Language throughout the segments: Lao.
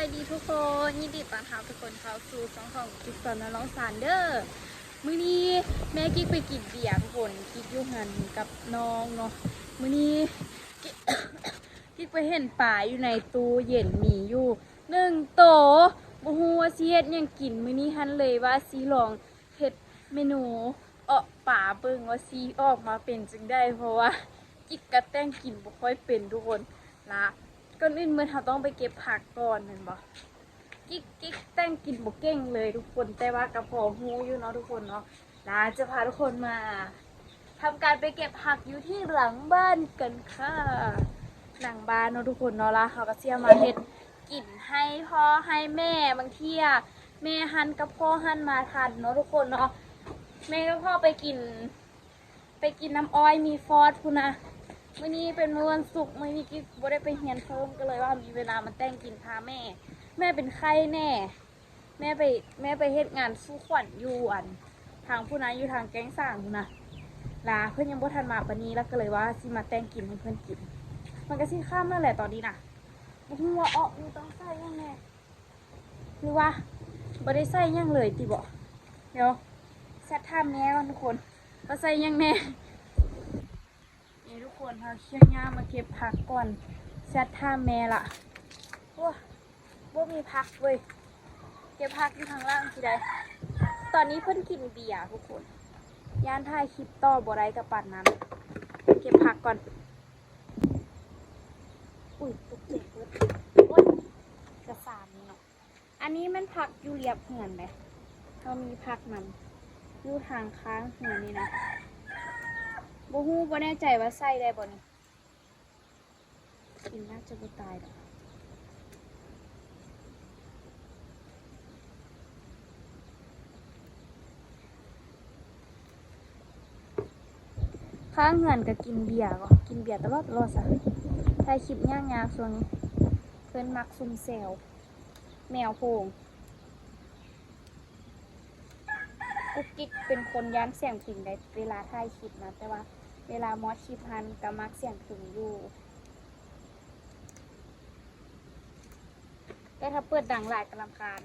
ສະບາຍດີທຸກຄົນ, ຍິນດີຕ້ອນຮັບທຸກຄົນເຂົ້າສູ່ຊ່ອງຂອງກິກສອນນະນ້ອງສານເດີ້. ມື້ນີ້ແມ່ກິກໄປກິນເບຍທຸກຄົນ, ກິກຢູ່ເຮືອນກັບນ້ອງເນາະ. ມື້ນີ້ ກິກໄປເຫັນປາຢູ່ໃນຕູ້ເຢັນ ມີຢູ່ໜຶ່ງໂຕ, ບໍ່ຮູ້ວ່າຊິເຮັດຫຍັງກິນມື້ນີ້ຫັ້ນ, ເລີຍວ່າຊິລອງເຮັດເມນູເອາະປາເບິ່ງວ່າຊິອອກມາເປັນຈັ່ງໃດ, ເພາະວ່າກິກກະແຕ່ງກິນບໍ່ຄ່ອຍເປັນທຸກຄົນ. ລະ ກ່ອນອື່ນໝົດເຮົາຕ້ອງໄປເກັບຜັກກ່ອນແມ່ນບໍ່? ກິກ ກິກແຕ່ງກິນບໍ່ເກັ່ງເລີຍທຸກຄົນ, ແຕ່ວ່າກໍພໍຮູ້ຢູ່ເນາະທຸກຄົນເນາະ. ລະຈະພາທຸກຄົນມາທຳການໄປເກັບຜັກຢູ່ທີ່ຫຼັງບ້ານກັນຄ່ະ. ຫຼັງບ້ານເນາະທຸກຄົນເນາະ, ລະເຮົາກໍຊິເອົາມາເຮັດກິນໃຫ້ພໍ່ໃຫ້ແມ່, ບາງເທື່ອແມ່ຫັ້ນກັບພໍ່ຫັ້ນມາທັນເນາະທຸກຄົນເນາະ. ແມ່ກັບພໍ່ໄປກິນ ໄປກິນນ້ຳອ້ອຍມີຟອດພຸ້ນນະ. ມື້ນີ້ເປັນມື້ວັນສຸກ, ມື້ນີ້ກິກບໍ່ໄດ້ໄປຮຽນເພີ່ມ, ກໍເລີຍວ່າມີເວລາມາແຕ່ງກິນພາແມ່. ແມ່ເປັນໄຂ້ແນ່, ແມ່ໄປ ແມ່ໄປເຮັດງານສູ່ຂວັນຢູ່ອັນທາງພຸ້ນນະ, ຢູ່ທາງແກ້ງສ້າງພຸ້ນນະ. ລະເພິ່ນຍັງບໍ່ທັນມາປານນີ້, ລະກໍເລີຍວ່າຊິມາແຕ່ງກິນໃຫ້ເພິ່ນກິນ. ມັນກໍຊິຄ່ຳແລ້ວແຫຼະຕອນນີ້ນະ. ບໍ່ຮູ້ວ່າເອາະ ມີຕ້ອງໃສ່ຫຍັງແນ່ ຫຼືວ່າບໍ່ໄດ້ໃສ່ຫຍັງເລີຍຕິເບາະ? ດຽວແຊັດຖາມແມ່ກ່ອນທຸກຄົນ ວ່າໃສ່ຫຍັງແນ່. ນີ້ທຸກຄົນ ເຮົາເຄຍຫຍ້າມາເກັບຜັກກ່ອນ, ແຊັດຖາມແມ່ລະ. ໂອ້ ບໍ່ມີຜັກເວີຍ, ເກັບຜັກຢູ່ທາງຫຼັງຊິໄດ້. ຕອນນີ້ເພິ່ນກິນເບຍທຸກຄົນ, ຢ້ານຖ່າຍຄລິບຕໍ່ບໍ່ໄດ້ກະປານນັ້ນ. ເກັບຜັກກ່ອນ. ອຸ້ຍ ຕົກໃຈເບິດ. ໂອ້ຍ ກະສາມນີ້ເນາະ. ອັນນີ້ແມ່ນຜັກຢູ່ລຽບເຮືອນເດ້, ເຮົາມີຜັກນຳຢູ່ທາງຂ້າງເຮືອນນີ້ນະ. ບໍ່ຮູ້ ບໍ່ແນ່ໃຈວ່າໃສ່ໄດ້ບໍ່ນີ້. ກິນໜ້າຈະບໍ່ຕາຍດອກ. ຂ້າງເຮືອນກໍກິນເບຍ ກໍກິນເບຍຕະຫຼອດ ຕະຫຼອດຊະ. ຖ່າຍຄລິບຍາກໆ ຊ່ວງນີ້ ເພິ່ນມັກຊຸມແຊວແມວໂພງ. ກຸກກິກເປັນຄົນຢ້ານສຽງເພງໃດ ເວລາຖ່າຍຄລິບນະ, ແຕ່ວ່າເວລາມອດຄລິບຫັ້ນກໍມັກສຽງເພງຢູ່, ແຕ່ຖ້າເປີດດັງຫຼາຍກໍລຳຄານ.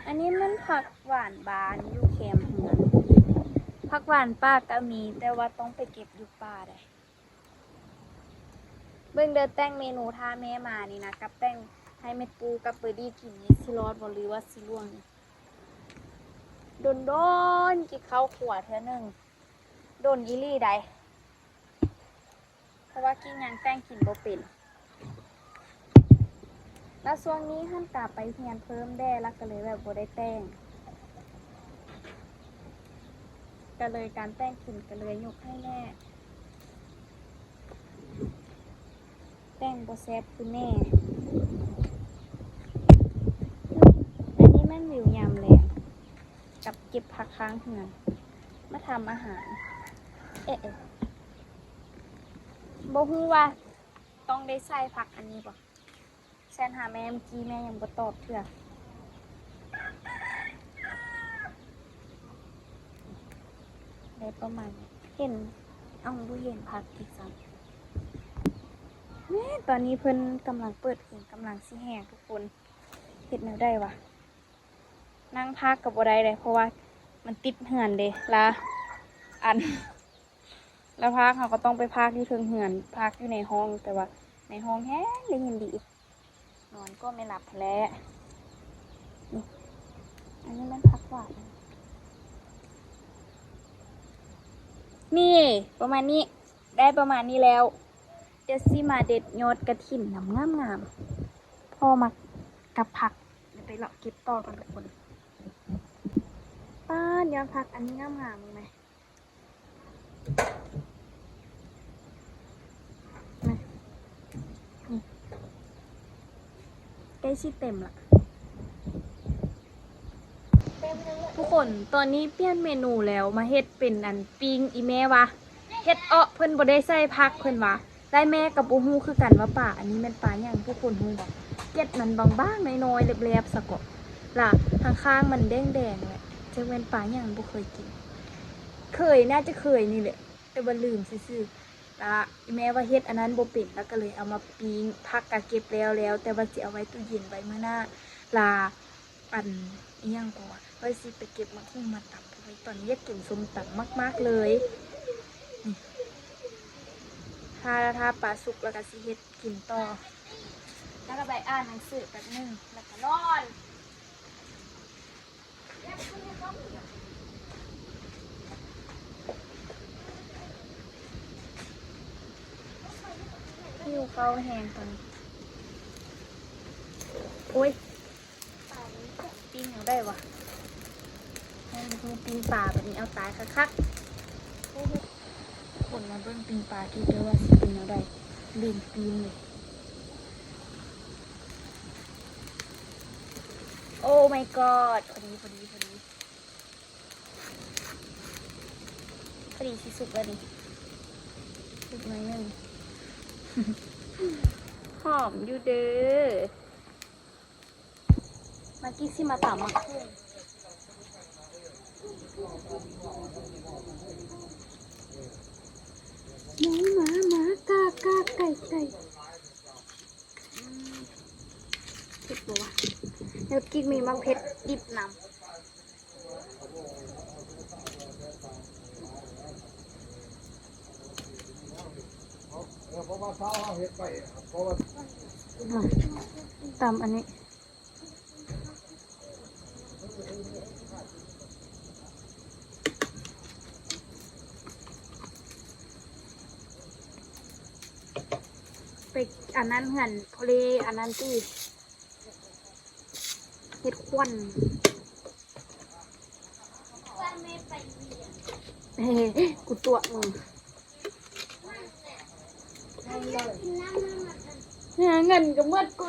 ອັນນີ້ມັນຜັກຫວານບ້ານຢູ່ແຄມເຮືອນ. ຜັກຫວານປ່າກໍມີ, ແຕ່ວ່າຕ້ອງໄປເກັບຢູ່ປ່າໃດ. ເບິ່ງເດີ ແຕ່ງເມນູຖ້າແມ່ມານີ້ນະ, ກັບແຕ່ງໃຫ້ແມ່ຕູ້ກັບເບີດີ້ກິນນີ້ ຊິລອດບໍ່ ຫຼືວ່າຊິລ່ວງ? ດົນໆ ກິນເຂົ້າຄົວເທື່ອໜຶ່ງ, ດົນອີ່ຫຼີໃດ. ເພາະວ່າກິກຍັງແຕ່ງກິນບໍ່ເປັນ. ແລ້ວຊ່ວງນີ້ຫັ້ນກະໄປຮຽນເພີ່ມແດ່ ແລ້ວກະເລີຍແບບບໍ່ໄດ້ແຕ່ງ, ກະເລີຍການແຕ່ງກິນກະເລີຍຍົກໃຫ້ແມ່, ແຕ່ງບໍ່ແຊບຄືແມ່. ອັນນີ້ແມ່ນວິວຍາມແລງ ກັບເກັບຜັກຂ້າງເຮືອນມາທຳອາຫານ. ເອະ ເອະ ບໍ່ຮູ້ວ່າຕ້ອງໄດ້ໃສ່ຜັກອັນນີ້ບໍ່? ແຊັດຫາແມ່ມື້ກີ້ ແມ່ຍັງບໍ່ຕອບເທື່ອ. ໄດ້ປະມານ ເຫັນ ເອົ້າ ບໍ່ເຫັນຜັກອີກຊ້ຳ. ແມ່ ຕອນນີ້ເພິ່ນກຳລັງເປີດເພງ ກຳລັງຊິແຮ່ທຸກຄົນ. ເຮັດແນວໃດວະ? ນັ່ງພາກກໍບໍ່ໄດ້ເດ້ ເພາະວ່າມັນຕິດເຮືອນເດ້ ລະ ອັນ ລະພາກເຮົາກໍຕ້ອງໄປພາກຢູ່ເທິງເຮືອນ ພາກຢູ່ໃນຫ້ອງ, ແຕ່ວ່າໃນຫ້ອງແຮງໄດ້ຍິນດີ ນອນກໍໄມ່ຫຼັບແລ້ວ. ນີ້ ອັນນີ້ແມ່ນຜັກຫວານ ນີ້ ປະມານນີ້ ໄດ້ປະມານນີ້ແລ້ວ. ດຽວຊິມາເດັດຍອດກະຖິນນຳ ງາມໆ. ພໍ່ມັກກັບຜັກ. ດຽວໄປເລາະເກັບຕໍ່ກ່ອນທຸກຄົນ. ປາດ ຍອດຜັກອັນນີ້ງາມໆ ເບິ່ງແມ. ນີ້ ໃກ້ຊິເຕັມລະ. ທຸກຄົນ ຕອນນີ້ປ່ຽນເມນູແລ້ວ ມາເຮັດເປັນອັນປີ້ງ. ອີ່ແມ່ວ່າເຮັດເອາະ ເພິ່ນບໍ່ໄດ້ໃສ່ຜັກ ເພິ່ນວ່າ, ແລະ ແມ່ກໍບໍ່ຮູ້ຄືກັນວ່າປາອັນນີ້ແມ່ນປາຫຍັງ. ທຸກຄົນຮູ້ບໍ່? ເກັດມັນບາງໆ ນ້ອຍໆ ແຫຼບໆ ຊະເກາະ ລະຂ້າງໆ ມັນແດງໆ ແຫຼະ. ຈັກແມ່ນປາຫຍັງ ບໍ່ເຄີຍກິນ. ເຄີຍ ໜ້າຈະເຄີຍນີ້ແຫຼະ ແຕ່ວ່າລືມຊື່ໆ. ລະອີ່ແມ່ວ່າເຮັດອັນນັ້ນບໍ່ເປັນ ລະກະເລີຍເອົາມາປີ້ງ. ຜັກກະເກັບແລ້ວແລ້ວ ແຕ່ວ່າຊິເອົາໄວ້ຕູ້ເຢັນໄວ້ມື້ໜ້າ. ລະ ອັນ ອີ່ຫຍັງກໍວ່າ ວ່າຊິໄປເກັບໝາກຫຸ່ງມາຕຳ ເພາະວ່າຕອນນີ້ຢາກກິນສົ້ມຕຳມາກໆເລີຍ. ນີ້ ຖ້າ ຖ້າປາສຸກລະກະຊິເຮັດກິນຕໍ່. ລະກະໄປອ່ານໜັງສືແປັບໜຶ່ງ ລະກະນອນ. ຫິວເຂົ້າແຮງຕອນນີ້. ໂອ້ຍ ປີ້ງແນວໃດວະ? ແມ່ນຄືປີ້ງປາບາດນີ້ ເອົາຕາຍຄັກໆ. ຄົນມາເບິ່ງປີ້ງປາອີກເດີວ່າຊິເປັນແນວໃດ. ລືມປີ້ງເລີຍ. Oh my god ພໍດີ ພໍດີ ພໍດີ ພໍດີຊິສຸກແລ້ວນີ້ ອີກໜ້ອຍໜຶ່ງ. ຫອມຢູ່ເດີ. ມາກິກຊິມາຕຳໝາກຫຸ່ງ. ໝູ ໝາ ໝາ ກາ ກາ ໄກ່ ໄກ່. ອືມ ເຜັດບໍ່ວະ? ແລ້ວກິກມີໝາກເຜັດດິບນຳ. ຕຳອັນນີ້ ໄປອັນນັ້ນເຮືອນພໍ່ເລ ອັນນັ້ນຕິ ເຮັດຂວັນ. ເອີ ກູຕົວະມຶງ ຫາເງິນກະໝົດກູ.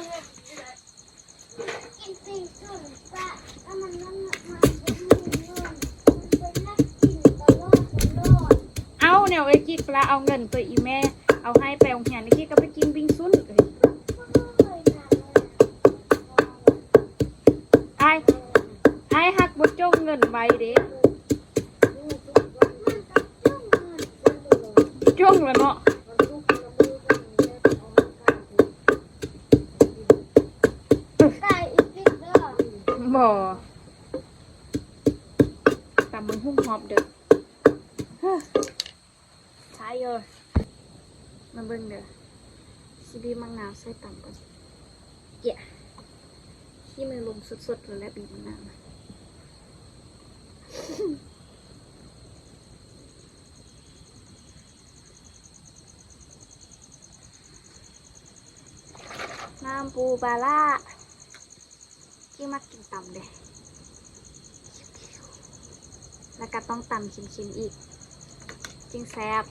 ເອົາ ແນວເອື້ອຍກິກລະເອົາເງິນໂຕອີ່ແມ່ເອົາໃຫ້ໄປໂຮງຮຽນ ເອື້ອຍກິກກະໄປກິນບິງຊຸນ. ອ້າຍ ອ້າຍຮັກບໍ່ຈົ່ງເງິນໄວເດ້. ຈົ່ງລະເນາະ. ບໍ່ ຕຳບັກຫຸ່ງຮອບເດີ້. ທາຍເດີ້ ມາເບິ່ງເດີ້ ຊິບີບໝາກນາວໃສ່ຕຳກ່ອນ. ເອີ ຂີ້ມືລົງສົດໆເລີຍແຫຼະ ບີບໝາກນາວ. ນ້ຳປູປາລ້າ ທີ່ມັກກິນຕຳເດ້ ແລ້ວກະຕ້ອງຕຳເຄັມໆອີກ ຈຶ່ງແຊບ.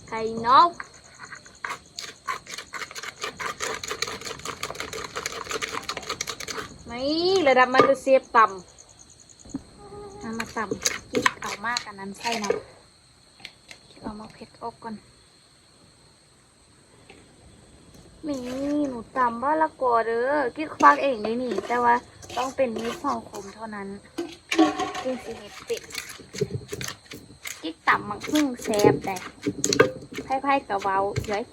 ໄຂ່ນົກ ນີ້ລະດັບມາສເຕອຣ໌ເຊຟຕຳ. ເອົາມາຕຳ ກິກເອົາໝາກອັນນັ້ນໃສ່ນຳ ກິກເອົາໝາກເຜັດອອກກ່ອນ. ນີ້ ໜູຕຳມະລະກອເດີ້ ກິກຟັກເອງເດ້ນີ້ ແຕ່ວ່າຕ້ອງເປັນມີດສອງຄົມເທົ່ານັ້ນ ຈຶ່ງຊິເຮັດເປັນ. ກິກຕຳໝາກຫຸ່ງແຊບໃດ໋ ໃຜໆກະເວົ້າເລີຍ.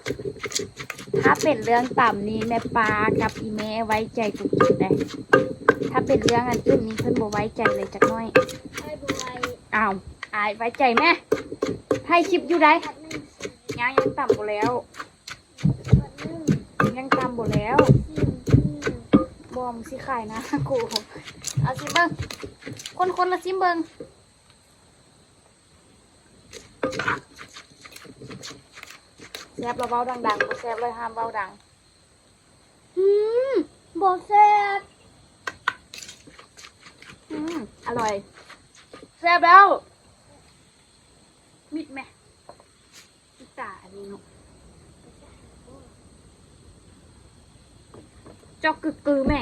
ຖ້າເປັນເລື່ອງຕຳນີ້ ແມ່ປ້າກັບອີ່ແມ່ໄວ້ໃຈກຸກກິກໃດ໋ ຖ້າເປັນເລື່ອງອັນອື່ນນີ້ ເພິ່ນບໍ່ໄວ້ໃຈເລີຍຈັກໜ້ອຍ. ອ້າຍບໍ່ໄວ້ ອ້າວ ອ້າຍໄວ້ໃຈແມ້ ຖ່າຍຄລິບຢູ່ໃດ໋. ຍັງ ຍັງຕຳບໍ່ແລ້ວ ຍັງຕຳບໍ່ແລ້ວ. ບໍ່ ມຶງຊິຂາຍໜ້າກູ ເອົາຊິມເບິ່ງ ຄົນໆລະຊິມເບິ່ງ. ແຊບລະເວົ້າດັງໆ ບໍ່ແຊບລະຫ້າມເວົ້າດັງ. ອືມ ບໍ່ແຊບ. ອືມ ອະລ່ອຍ ແຊບແລ້ວ. ມິດແມະ ອີຕາອັນນີ້ເນາະ ຈອກກຶກກືແມະ.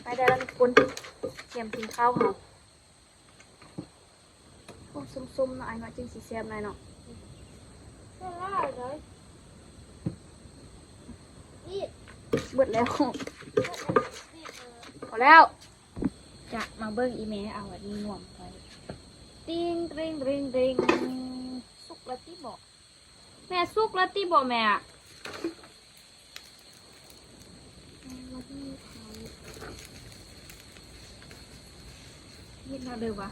ໄປໄດ້ລະທຸກຄົນ ກຽມກິນເຂົ້າເຮົາ. ໂອ້ ສົ້ມໆເນາະ ອ້າຍເນາະ ຈຶ່ງຊິແຊບໜ້ອຍເນາະ. ເບິດແລ້ວ ພໍແລ້ວ. ຈະມາເບິ່ງອີ່ແມ່ເອົາອັນນີ້ນວມໄວ້ ຕິງ ຕຣິງ ຕຣິງ ຕຣິງ ສຸກແລ້ວຕິເບາະ? ແມ່ ສຸກແລ້ວຕິເບາະແມ່? ເຮັດແນວເດີວະ?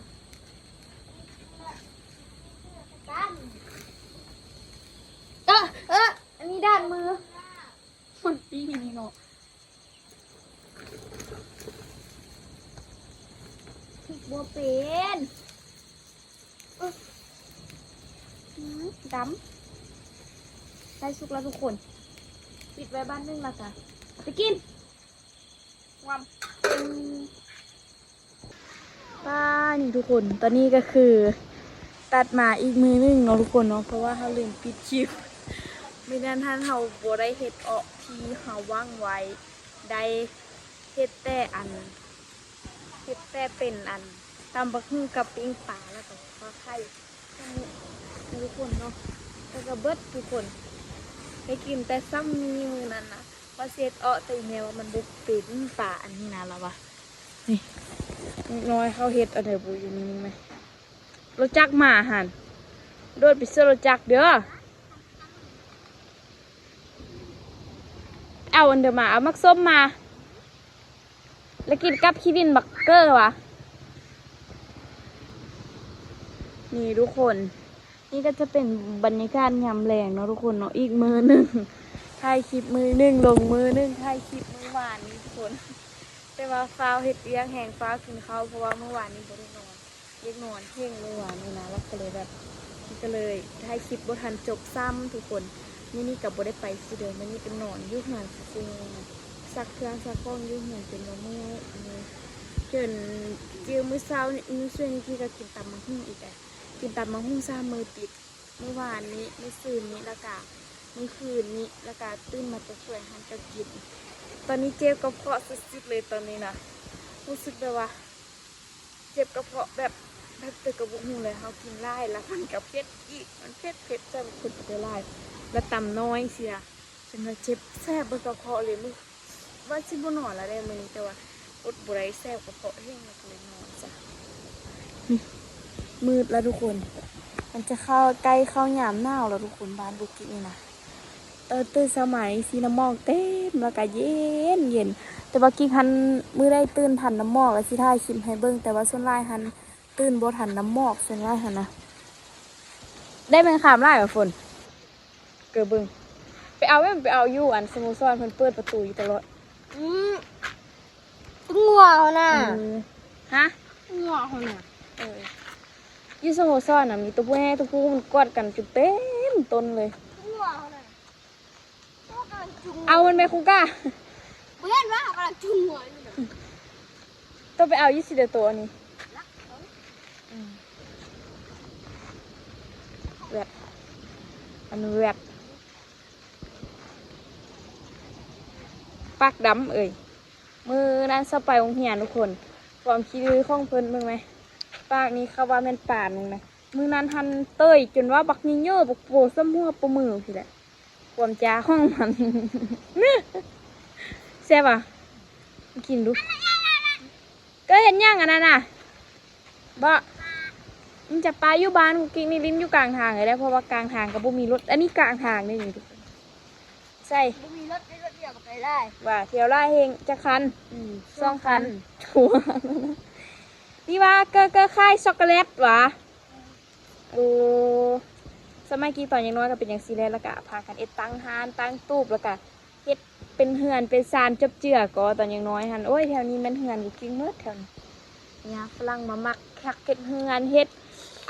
ເອີ ເອີ ອັນນີ້ດ້ານມື ມັນຕີນີ້ເນາະ. ພລິກບໍ່ເປັນ. ອື ອື ດຳ. ໃກ້ສຸກແລ້ວທຸກຄົນ. ປິດໄວ້ບາດໜຶ່ງແລ້ວກະເອົາໄປກິນ. ງາມ. ອື ປ້າ ນີ້ທຸກຄົນ ຕອນນີ້ກໍຄືຕັດມາອີກມື້ໜຶ່ງເນາະທຸກຄົນເນາະ ເພາະວ່າເຮົາລືມປິດຄລິບ. ມື້ນັ້ນຫັ້ນເຮົາບໍ່ໄດ້ເຮັດເອາະທີ່ເຮົາຫວັງໄວ້ ໄດ້ເຮັດແຕ່ອັນ ເຮັດແຕ່ເປັນອັນ ຕຳບັກຫຸ່ງກັບປີ້ງປາ ແລ້ວກໍຂົ້ວໄຂ່ ແຄ່ນີ້ທຸກຄົນເນາະ ແລ້ວກໍເບິດທຸກຄົນ ໄດ້ກິນແຕ່ຊ່ຳນີ້ມື້ນັ້ນນະ. ວ່າຊິເຮັດເອາະ ແຕ່ອີແມ່ວ່າມັນບໍ່ເປັນປາອັນນີ້ນະ ລາວວ່າ. ນີ້ ນ້ອຍເຮົາເຮັດອັນໃດບໍ່ຢູ່ນີ້ແມະ ລົດຈັກມາຫັ້ນ ໂດດໄປເຊື່ອລົດຈັກເດີ້. ເອົາອັນເດີມາ ເອົາໝາກສົ້ມມາ ແລ້ວກິນກັບຂີ້ດິນບັກເກີຫວາ. ນີ້ທຸກຄົນ ນີ້ກໍຈະເປັນບັນຍາກາດຍາມແລງເນາະທຸກຄົນເນາະ ອີກມື້ໜຶ່ງ ຖ່າຍຄລິບມື້ໜຶ່ງ ລົງມື້ໜຶ່ງ ຖ່າຍຄລິບມື້ວານນີ້ທຸກຄົນ. ແຕ່ວ່າຟ້າວເຮັດວຽກແຮງ ຟ້າວກິນເຂົ້າ ເພາະວ່າມື້ວານນີ້ບໍ່ໄດ້ນອນ ຢາກນອນແຮງມື້ວານນີ້ນະ ແລ້ວກໍເລີຍແບບ ກໍເລີຍຖ່າຍຄລິບບໍ່ທັນຈົບຊ້ຳທຸກຄົນ. ມື້ນີ້ກໍບໍ່ໄດ້ໄປໃສເດີ ມື້ນີ້ກໍນອນຢູ່ເຮືອນຊື່ໆ ຊັກເຄື່ອງຊັກຂອງຢູ່ເຮືອນ ຈົນວ່າເມື່ອຍ ຈົນຈື່ມື້ເຊົ້ານີ້ ມື້ຊວຍນີ້ ກີ້ກໍກິນຕຳບັກຫຸ່ງອີກແຫຼະ ກິນຕຳບັກຫຸ່ງສາມມື້ຕິດ. ມື້ວານນີ້ ມື້ຊືນນີ້ ແລ້ວກະມື້ຄືນນີ້ ແລ້ວກະຕື່ນມາແຕ່ສວຍຫັ້ນກໍກິນ. ຕອນນີ້ເຈັບກະເພາະສຸດໆເລີຍຕອນນີ້ນະ ຮູ້ສຶກແບບວ່າເຈັບກະເພາະແບບ ແບບໃດກໍບໍ່ຮູ້ແຫຼະ ເຮົາກິນຫຼາຍ ແລ້ວມັນກະເຜັດອີກ ມັນເຜັດ ເຜັດ ແຊບ ເຜັດໄປຫຼາຍ ແລ້ວຕຳນ້ອຍເສຍ ຈົນວ່າເຈັບແສບເບິດກະເພາະເລີຍມື້ ວ່າຊິບໍ່ນອນແລ້ວເດ້ມື້ນີ້ ແຕ່ວ່າອົດບໍ່ໄດ້ ແສບກະເພາະແຮງ ກໍເລີຍນອນຊະ. ນີ້ ມືດແລ້ວທຸກຄົນ ມັນຈະເຂົ້າ ໃກ້ເຂົ້າຍາມໜາວແລ້ວທຸກຄົນ ບ້ານບຸກກິກນີ້ນະ. ເອີ ຕື່ນເຊົ້າມານີ້ ສີນ້ຳໝອກເຕັມ ແລ້ວກະເຢັນໆ ແຕ່ວ່າກິກຫັ້ນ ມື້ໃດຕື່ນທັນນ້ຳໝອກ ແລ້ວຊິຖ່າຍຄລິບໃຫ້ເບິ່ງ ແຕ່ວ່າສ່ວນຫຼາຍຫັ້ນ ຕື່ນບໍ່ທັນນ້ຳໝອກ ສ່ວນຫຼາຍຫັ້ນນະ. ໄດ້ແມງຄາມຫຼາຍຫວາ ຝົນ? ເກີເບິ່ງ ໄປເອົາແມ່ນ ໄປເອົາຢູ່ອັນສະໂມສອນ ເພິ່ນເປີດປະຕູຢູ່ຕະຫຼອດ. ອືມ ງົວເຂົານະ. ເອີ ຮະ? ງົວເຂົານະ. ເອີ ຢູ່ສະໂມສອນນະ ມີຕົວຜູ້ແຮ່ຕົວຜູ້ ມັນກອດກັນຈົນເຕັມຕົ້ນເລີຍ. ງົວເຂົານະ ເອົາມັນແມ່ຄູກ້າ ບໍ່ເຫັນວ່າເຂົາກຳລັງຈູງງົວຢູ່ນະ. ຕ້ອງໄປເອົາຢູ່ຊິເດໂຕອັນນີ້. ອືມ ແວັບ ອັນແວັບ ປາກດຳເອີຍ. ມື້ນັ້ນເຊົ້າໄປໂຮງຮຽນທຸກຄົນ ຄວາມຂີ້ດື້ຂອງເພິ່ນເບິ່ງແມະ ປາກນີ້ເຂົາວ່າແມ່ນປານໜຶ່ງນະ. ມື້ນັ້ນຫັ້ນເຕີຍຈົນວ່າບັກເຍີ້ໆ ບັກໂປສ່ຳຫົວໂປ້ມືພີ້ແຫຼະ ຄວາມຈາຂອງມັນ. ແຊບຫວາ? ກິນດູ. ເກີເຮັດຫຍັງອັນນັ້ນນະ? ບໍ່ ມັນຈະປາຢູ່ບ້ານ ກຸກກິກນີ້ຫຼິ້ນຢູ່ກາງທາງເລີຍ ເພາະວ່າກາງທາງກໍບໍ່ມີລົດ ອັນນີ້ກາງທາງເດ້ນີ້ ໃສ່ ບໍ່ມີລົດ ມີລົດດຽວກໍໄປໄດ້ ວ່າທ່ຽວຫຼາຍແຮງ ຈັກຄັນ? ອືມ ສອງຄັນ ສອງຄັນ ນີ້ວ່າເກີ ເກີຂາຍຊັອກໂກແລັດຫວາ? ໂອ້ ສະໄໝກີ້ຕອນຍັງນ້ອຍກໍເປັນຈັ່ງຊີ້ແຫຼະ ແລ້ວກໍພາກັນເຮັດຕັ້ງຮ້ານຕັ້ງຕູບ ແລ້ວກໍເຮັດເປັນເຮືອນເປັນຊານຈົບເຈືອກໍຕອນຍັງນ້ອຍຫັ້ນ. ໂອ້ຍ ແຖວນີ້ແມ່ນເຮືອນກຸກກິກໝົດແຖວນີ້ ຍາຝຣັ່ງມາມັກຄັກເຮັດເຮືອນ ເຮັດ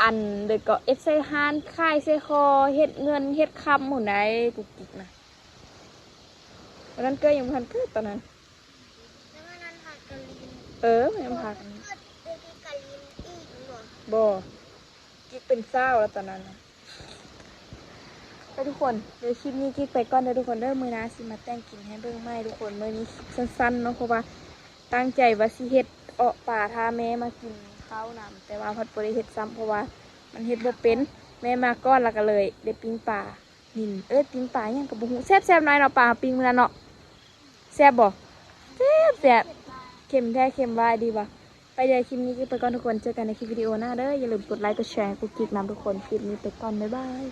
ອັນ ແລ້ວກໍເຮັດໃສ່ຮ້ານຂາຍໃສ່ຄໍ ເຮັດເງິນເຮັດຄຳພຸ້ນໃດ໋ ກຸກກິກນະ. ວັນນັ້ນເກີຍັງບໍ່ທັນເກີດຕອນນັ້ນ. ເອີ ຍັງບໍ່ທັນ ບໍ່ ກິກເປັນສາວແລ້ວຕອນນັ້ນນະ. ໄປທຸກຄົນ ດຽວຄລິບນີ້ກິກໄປກ່ອນເດີທຸກຄົນເດີ ມື້ໜ້າຊິມາແຕ່ງກິນໃຫ້ເບິ່ງໃໝ່ທຸກຄົນ. ມື້ນີ້ຄລິບສັ້ນໆເນາະ ເພາະວ່າຕັ້ງໃຈວ່າຊິເຮັດເອາະປາຖ້າແມ່ມາກິນເຂົ້ານຳ ແຕ່ວ່າພັດບໍ່ໄດ້ເຮັດຊ້ຳ ເພາະວ່າມັນເຮັດບໍ່ເປັນ. ແມ່ມາກ່ອນ ແລ້ວກໍເລີຍໄດ້ປີ້ງປາ ນິນ ເອີ ປີ້ງປາຫຍັງກໍບໍ່ຮູ້ ແຊບໆ ນ້ອຍເນາະ ປາປີ້ງມື້ນັ້ນເນາະ. ແຊບບໍ່? ແຊບໆ ເຄັມແທ້ເຄັມວ່າ ດີບໍ່? ໄປເດີ ຄລິບນີ້ໄປກ່ອນທຸກຄົນ ເຈີກັນໃນຄລິບວິດີໂອໜ້າເດີ. ຢ່າລືມກົດໄລ ກົດແຊ ກົດກິກນຳທຸກຄົນ. ຄລິບນີ້ໄປກ່ອນ ບາຍບາຍ.